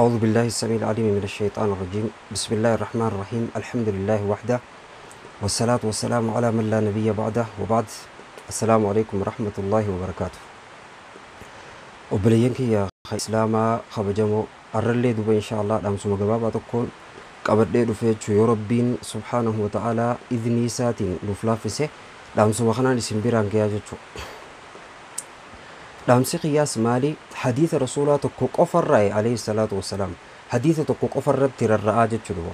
أعوذ بالله السميع العليم من الشيطان الرجيم. بسم الله الرحمن الرحيم. الحمد لله وحده، والصلاة والسلام على من لا نبي بعده، وبعد. السلام عليكم ورحمة الله وبركاته. Obboleeyyan kiyya islaamaa kabajamoo, arrallee duba insha Allah dhaamsuma gabaabaa tokkoon qabadhee dhufe jechuu. Yoo Rabbiin subhaanahu wa ta'aalaa idnii isaatiin nuuf laaffise, dhaamsuma kanaan isin biraan gayaa jechuu. Dhaamsi qiyyaas maali? Hadiisa rasuulaa tokko qofarraa alayhi salaatu wassalaam, hadiisa tokko qofarratti rarra'aa jechuu duba.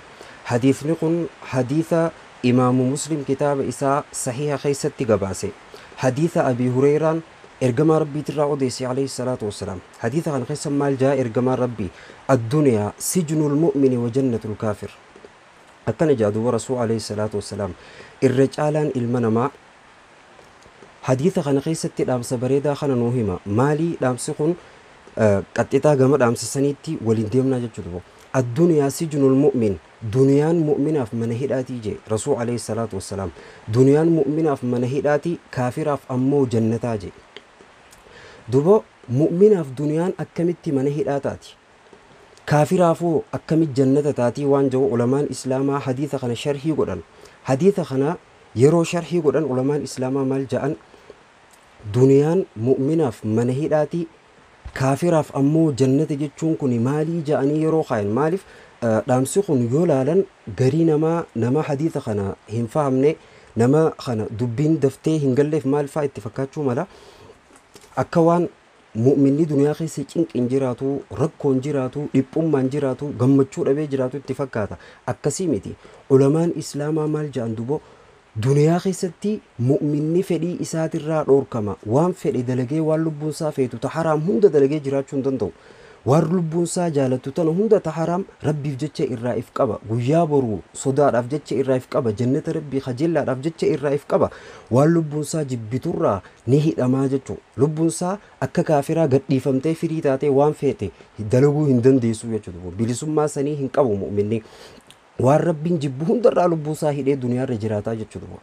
Hadiisni kun hadiisa imaamu Muslim kitaaba isaa sahiha keessatti gabaase, hadiisa Abi Hureyraan ergamaa Rabbiitirraa odeesse alayhi salaatu wassalaam. Hadiisa kana keessa maal jaa ergamaan Rabbii? "Addunyaa sijnul mu'mini wa jannatul kaafir" akkana jaa duba rasuul alayhi salaatu wassalaam. Irra caalaan ilma namaa hadiisa kana keessatti dhaamsa bareedaa kana nuu hima. Maalii dhaamsi kun? Qaxxixaa gama dhaamsa saniitti waliin deemnaa jechuudha. "Addunyaa sijnul mu'min", duniyaan mu'minaaf mana hidhaatii jee rasuul alayhi salaatu wassalaam. Duniyaan mu'minaaf mana hidhaatii, kaafiraaf ammoo jannataa jee. Duba mu'minaaf duniyaan akkamitti mana hidhaa taati, kaafiraafoo akkamitti jannata taatii waan jiru ulamaan islaamaa hadiisa kana sharhii godhan. Hadiisa kana yeroo sharhii godhan ulamaan islaamaa maal ja'an? Duniyaan mu'minaaf mana hidhaatii, kaafiraaf ammoo jannata jechuun kun maalii ja'anii yeroo kaayan, maaliif dhaamsi kun yoo laalan garii namaa, nama hadiisa kana hin fahamne, nama kana dubbiin daftee hin galleef maal faa itti fakkaachuu mala? Akka waan mu'minni duniyaa keessa cinqiin jiraatu, rakkoon jiraatu, dhiphummaan jiraatu, gammachuu dhabee jiraatu itti fakkaata. Akkasii miti. Ulamaan islaamaa maal ja'an dubo? Duniyaa keessatti mu'minni fedhii isaatirraa dhoorkama. Waan fedhe dalagee, waan lubbuun isaa feetu ta haraam hunda dalagee jiraachuu hin danda'u. Waan lubbuun isaa jaalattu tana hunda ta haraam Rabbiif jecha irraa if qaba. Guyyaa boruu sodaadhaaf jecha irraa if qaba. Jannata Rabbii kajeellaadhaaf jecha irraa if qaba. Waan lubbuun isaa jibbiturraa ni hidhamaa jechuu. Lubbuun isaa akka kaafiraa gadhiifamtee firii taatee waan feete dalaguu hin dandeessu jechuudha. Bilisummaa sanii hin qabu mu'minni. Waan Rabbiin jibbu hundarraa lubbuu isaa hidhee duniyaarra jiraataa jechuudha.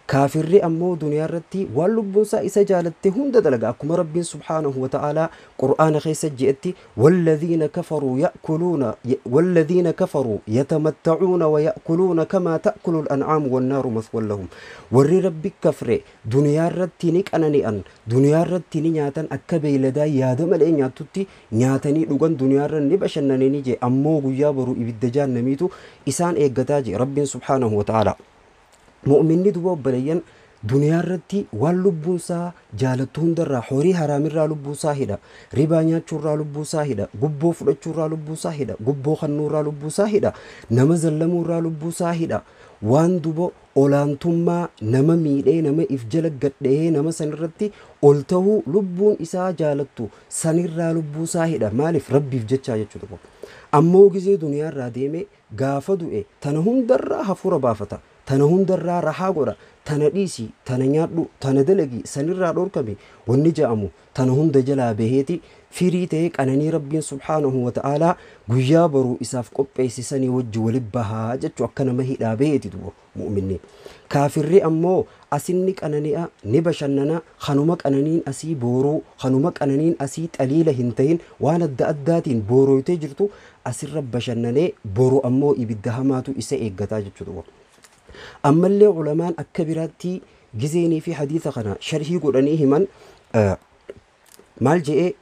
Kaafirri ammoo duniyaarratti waan lubbuun isaa isa jaalatte hunda dalaga. Akkuma Rabbiin subhaanahu wa ta'aalaa Qur'aana keessa je'etti: "Walladhiina kafaruu ya'kuluuna, walladhiina kafaruu yatamatta'uuna wa ya'kuluuna kamaa ta'kulu al-an'aamu wannaaru mathwan lahum." Warri Rabbi kafre duniyaarratti ni qanani'an, duniyaarratti ni nyaatan, akka beeyladaa yaada malee nyaattutti nyaatanii dhugan, duniyaarra ni bashannananii jee. Ammoo guyyaa boruu ibidda jahannamiitu isaan eeggataa jee Rabbiin subhaanahu wa ta'aalaa. Mu'minni duba obboleeyyan duniyaa irratti waan lubbuun isaa jaalattu hundarraa, horii haraamirraa lubbuu isaa hidha. Ribaa nyaachuurraa lubbuu isaa hidha. Gubboo fudhachuurraa lubbuu isaa hidha. Gubboo kannuurraa lubbuu isaa hidha. Nama zallamuurraa lubbuu isaa hidha. Waan duba olaantummaa nama miidhee, nama if jala gadhee, nama sanirratti ol ta'uu lubbuun isaa jaalattu sanirraa lubbuu isaa hidha. Maaliif? Rabbiif jechaa jechuudha. Ammoo gizee duniyaarraa deeme, gaafa du'e, tana hundarraa hafuura baafata, tana hundarraa rahaa godha. Tana dhiisi, tana nyaadhu, tana dalagi, sanirraa dhorkame wanni ja'amu tana hunda jalaa baheeti firii ta'ee qananii Rabbiin subhaanahu wa ta'aalaa guyyaa boruu isaaf qopheessisanii wajji wali bahaa jechuu. Akka nama hidhaa baheeti duba mu'minni. Kaafirri ammoo asinni qanani'a, ni bashannana. Kanuma qananiin asii booruu, kanuma qananiin asii xaliila hin tahin waan adda addaatiin boorooytee jirtu asirra bashannanee, boru ammoo ibidda hamaatu isa eeggataa jechuudha. Ammallee ulamaan akka biraatti gizeenii fi hadiisa kana sharhii godhanii himan maal je'ee?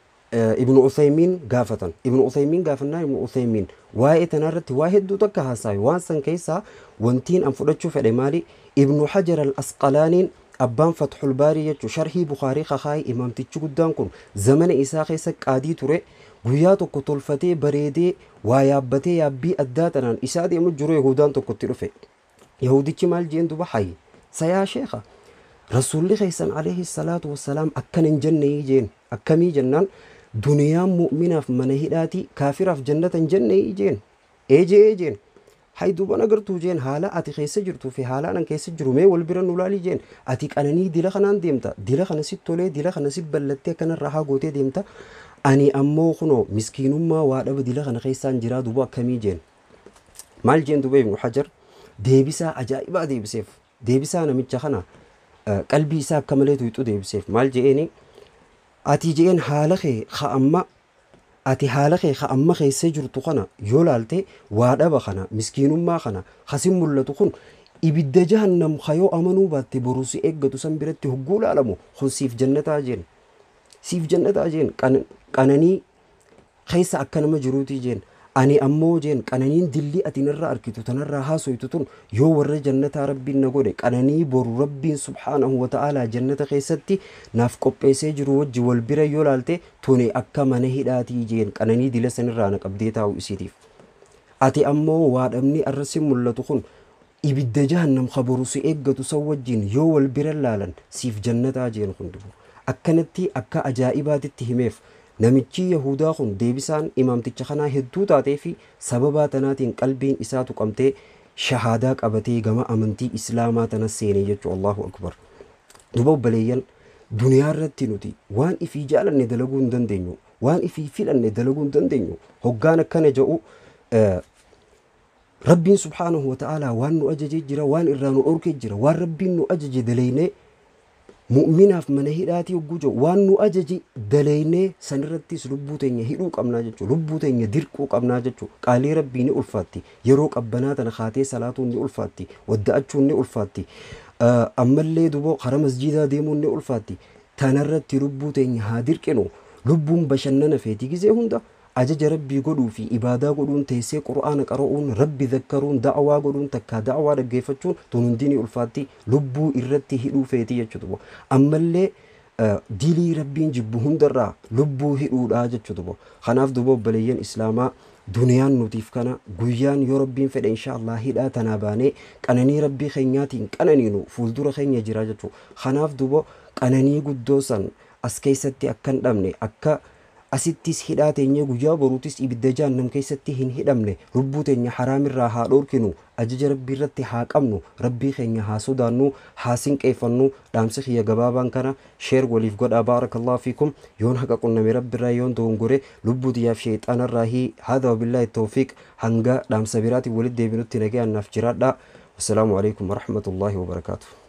Ibnu Uthaymiin gaafatan. Ibnu Uthaymiin gaafannaa, Ibnu Uthaymiin waa'ee tanarratti waa hedduu takka haasawe. Waan san keessaa wantiin an fudhachuu fedhe maali? Ibnu Hajar al-Asqalaaniin, abbaan Fathul Baarii jechuu, sharhii Bukaarii kakaayi, imaamtichi guddaan kun zamana isaa keessa qaadii ture. Guyyaa tokko tolfatee bareedee waa yaabbatee, yaabbii addaa tanaan isaa deemu jiru Yahudaan tokkotti dhufe. Yahudichi maal jeen duba? "Hayyi sayaa sheekha, rasuulli keessan alayhi salaatu wassalaam akkana hin jennee?" jeen. "Akkamii?" jennaan, "Duniyaan mu'minaaf mana hidhaati, kaafiraaf jannata hin jennee?" jeen. "Ee" jee jeen. "Hay duban agartuu?" jeen. "Haala ati keessa jirtuu fi haala anan keessa jiru mee wal bira nu laalii" jeen. "Ati qananii dila kanaan deemta, dila kana sit tolee, dila kana sit ballattee akkanarraa haa gootee deemta. Ani ammoo kunoo miskiinummaa waa dhaba dila kana keessaan jiraa, duba akkamii?" jeen. Maal jeen duba Ibnu Hajar? Deebisaa ajaa'ibaa deebiseef. Deebisaa namicha kana qalbii isaa akka malee tuyxu deebiseef. Maal je'eeni? "Ati," je'een, "haala kee ka amma Ati haala kee ka amma keessa jirtu kana yoo laalte, waa dhaba kana, miskiinummaa kana kasin mul'atu kun ibidda jahannam kayoo amanuu baatte boru si eeggatu san biratti hogguu laalamu kun siif jannataa jeen, siif jannataa jeen, qananii keessa akka nama jiruutii jeen. Ani ammoo jeen, qananiin dillii ati narraa arkitu tanarraa haasoytu tun yoo warra jannataa Rabbiin na godhe, qananii boru Rabbiin subhaanahu wa ta'aalaa jannata keessatti naaf qopheessee jiru wajji wal bira yoo laalte, tuni akka mana hidhaatii jeen, qananii dila sanirraa na qabdee taa'u isiitiif. Ati ammoo waa dhabni arrasi mul'atu kun ibidda jahannam ka boru si eeggatu san wajjin yoo wal bira laalan siif jannataa jeen. Kun dubu akkanatti akka ajaa'ibaatitti himeef. Namichi Yahudaa kun deebisaan imaamticha kanaa hedduu taatee fi sababaa tanaatiin qalbiin isaa tuqamtee shahaadaa qabatee gama amantii Islaamaa tana seenee jechuu. Allahu akbar! Duba obboleeyyan, duniyaa irratti nuti waan ifii jaalanne dalaguu hin dandeenyu, waan ifii filanne dalaguu hin dandeenyu. Hoggaan akkana jedhu, Rabbiin subhaanahu wa ta'aalaa waan nu ajajee jira, waan irraa nu dhorkee jira. Waan Rabbiin nu ajaje daleeynee, mu'minaaf mana hidhaatii hogguu jiru, waan nu ajaje daleeynee sanirrattis lubbuu teenya hidhuu qabnaa jechuudha. Lubbuu teenya dirquu qabnaa jechuudha. Qaalii Rabbii ni ulfaatti. Yeroo qabbanaa tana kaatee salaatuun ni ulfaatti. Wadda'achuun ni ulfaatti. Ammallee duboo karaa masjiidaa deemuun ni ulfaatti. Tanarratti lubbuu teenya haa dirqinu. Lubbuun bashannana feeti gizee hunda. Ajaja Rabbii godhuu fi ibaadaa godhuun, teessee Qur'aana qara'uun, Rabbi zakkaruun, da'awaa godhuun, takkaa da'awaa dhaggeeffachuun tun hundi ni ulfaatti, lubbuu irratti hidhuu feeti jechuudha. Ammallee dilii Rabbiin jibbu hundarraa lubbuu hidhuudhaa jechuudha. Kanaaf duba obboleeyyan Islaamaa, duniyaan nutiif kana. Guyyaan yoo Rabbiin fedhe insha Allah hidhaa tanaa baanee qananii Rabbii keenyaatiin qananiinu fuuldura keenya jira jechuudha. Kanaaf duba qananii guddoo san as keessatti akka hin dhabne, akka asittis hidhaa teenyee guyyaa boruutis ibidda jahannam keessatti hin hidhamne, lubbuu teenya haraamirraa haa dhorkinu, ajaja Rabbii irratti haa qabnu, Rabbii keenya haa sodaannu, haa sinqeeffannu. Dhaamsi kiyya gabaabaan kana. Share waliif godhaa. Baarakallahu fiikum. Yoon haqa qunname Rabbirraa, yoon dogongore lubbuu tiyyaaf sheexaanarraahi. Haadha wabillaahi tawfiiq. Hanga dhaamsa biraatiin walitti deebinutti nagayaan naaf jiraadhaa. Wassalaamu alaikum warahmatullaahi wabarakaatuh.